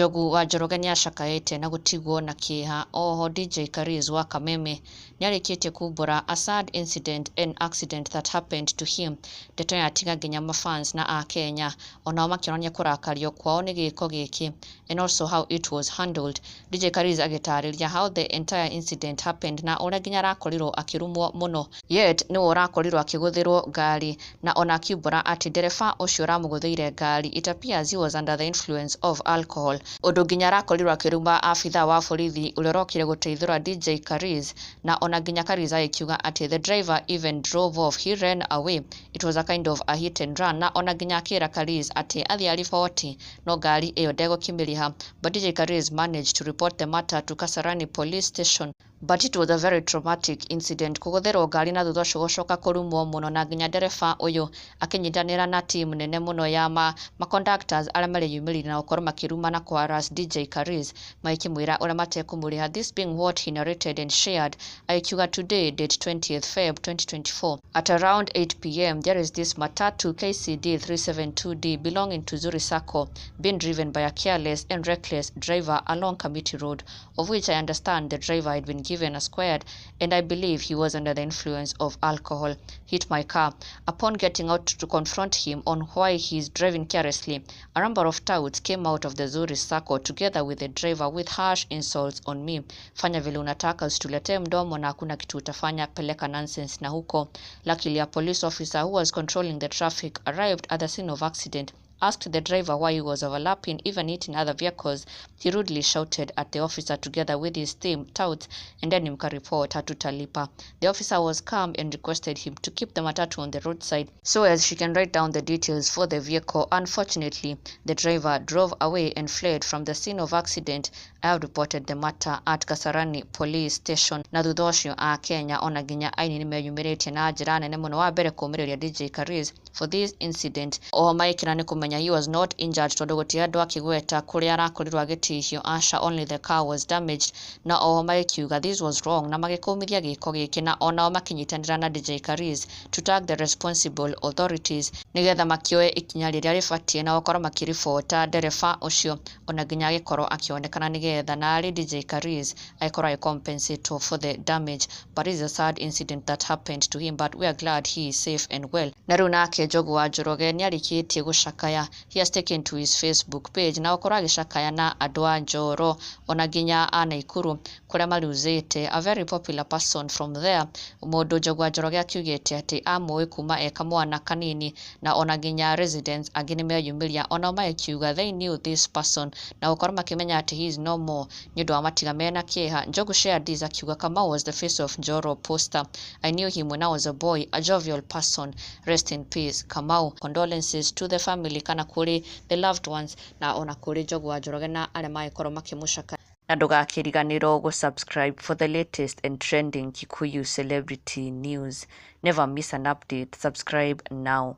Njogu wa Njoroge nĩacakaĩte na gũtigwo na kĩeha. Oho DJ Kariz wa Kameme nĩarĩkĩtie kumbũra a sad incident and accident that happened to him. Ndeto yatiga nginya mafans na akenya onao makĩonania kũrakario kwao nĩ gĩko gĩkĩ and also how it was handled. DJ Kariz agĩtarĩria how the entire incident happened na ũrĩa nginya arakorirwo akĩrumwo mũno, yet nĩwe ũrakorirwo akĩgũthĩrwo ngari, na ona akiumbũra atĩ ndereba ũcio ũramũgũthĩire ngari, it appears he was under the influence of alcohol, ũndũ nginya arakorirwo akĩruma abithaa wa borithi ũrĩa ũrokire gũteithũra DJ Kariz, na ona nginya Kariz agĩkiuga atĩ the driver even drove off, he ran away, it was a kind of a hit and run, na ona nginya akĩra Kariz atĩ athiĩ ariboti no ngari ĩyo ndegũkĩmĩrĩha. But DJ Kariz managed to report the matter to Kasarani Police Station. But it was a very traumatic incident, kũgũthĩrwo ngari na thutha ũcio gũcoka kũrumwo mũno, na nginya ndereba ũyũ akĩnyitanĩra na team nene mũno ya ma conductors arĩa mareyumĩririe na gũkorwo makĩruma na kũharass DJ Kariz, magĩkĩmwĩra ũrĩa matekũmũrĩha. This being what he narrated and shared, agĩkiuga, "Today, date 20th Feb 2024, at around 8 p.m., there is this matatu KCD 372D belonging to Zuri Sacco being driven by a careless and reckless driver along Kamiti Road, of which I understand the driver had been given a squared and I believe he was under the influence of alcohol, hit my car. Upon getting out to confront him on why he is driving carelessly, a number of touts came out of the Zuri Sacco together with the driver with harsh insults on me. Fanya vile unataka, usituletee mdomo na hakuna kitu utafanya, peleka nonsense na huko. Luckily, a police officer who was controlling the traffic arrived at the scene of accident, asked the driver why he was overlapping, even hitting other vehicles. He rudely shouted at the officer together with his team touts, and then mkareport, hatutalipa. The officer was calm and requested him to keep the matatu on the roadside so as she can write down the details for the vehicle. Unfortunately, the driver drove away and fled from the scene of accident. I have reported the matter at Kasarani Police Station." Na thutha ũcio a Kenya ona nginya aini nĩ meyumĩrĩtie na njĩra nene mũno, wa mbere kũmĩrĩria DJ Kariz for this incident. Oho magĩkena nĩ kũmenya he was not injured, tondũ gũtirĩ andũ akĩgweta kũrĩa arakorirwo agĩtihio, aca, only the car was damaged. Na oho magĩkiuga this was wrong na magĩkũmithia gĩko gĩkĩ, na onao makĩnyitanĩra na DJ Kariz to tag the responsible authorities nĩgetha makĩoe ikinya rĩrĩa rĩbatiĩ na gũkorwo makĩribota ndereba ũcio, ona nginya agĩkorwo akĩonekana nĩgetha narĩ DJ Kariz agĩkorwo agĩcompensate for the damage. But it's a sad incident that happened to him, but we are glad he is safe and well. Na rĩu nake Njogu wa Njoroge nĩarĩkĩtie gũcakaya. He has taken to his Facebook page na gũkorwo agĩcakaya na andũ a Njoro ona nginya a Naikuru kũrĩa maruzĩte a very popular person from there, mũndũ Njogu wa Njoroge akiugĩte atĩ amũĩ kuma e kamwana kanini, na ona nginya residents angĩ nĩmeyumĩria onao magĩkiuga they knew this person na gũkorwo makĩmenya atĩ he is no more, nĩ ũndũ wa matiga mena kĩeha. Njogu shared this akiuga, "Kamau was the face of Njoro Posta. I knew him when I was a boy, a jovial person. Rest in peace, Kamau. Condolences to the family kana kũrĩ the loved ones na ona kũrĩ Njogu wa Njoroge na arĩa magĩkorwo makĩmũcaka." Na ndũgakĩriganĩrwo gũ-subscribe for the latest and trending Kikuyu celebrity news. Never miss an update. Subscribe now.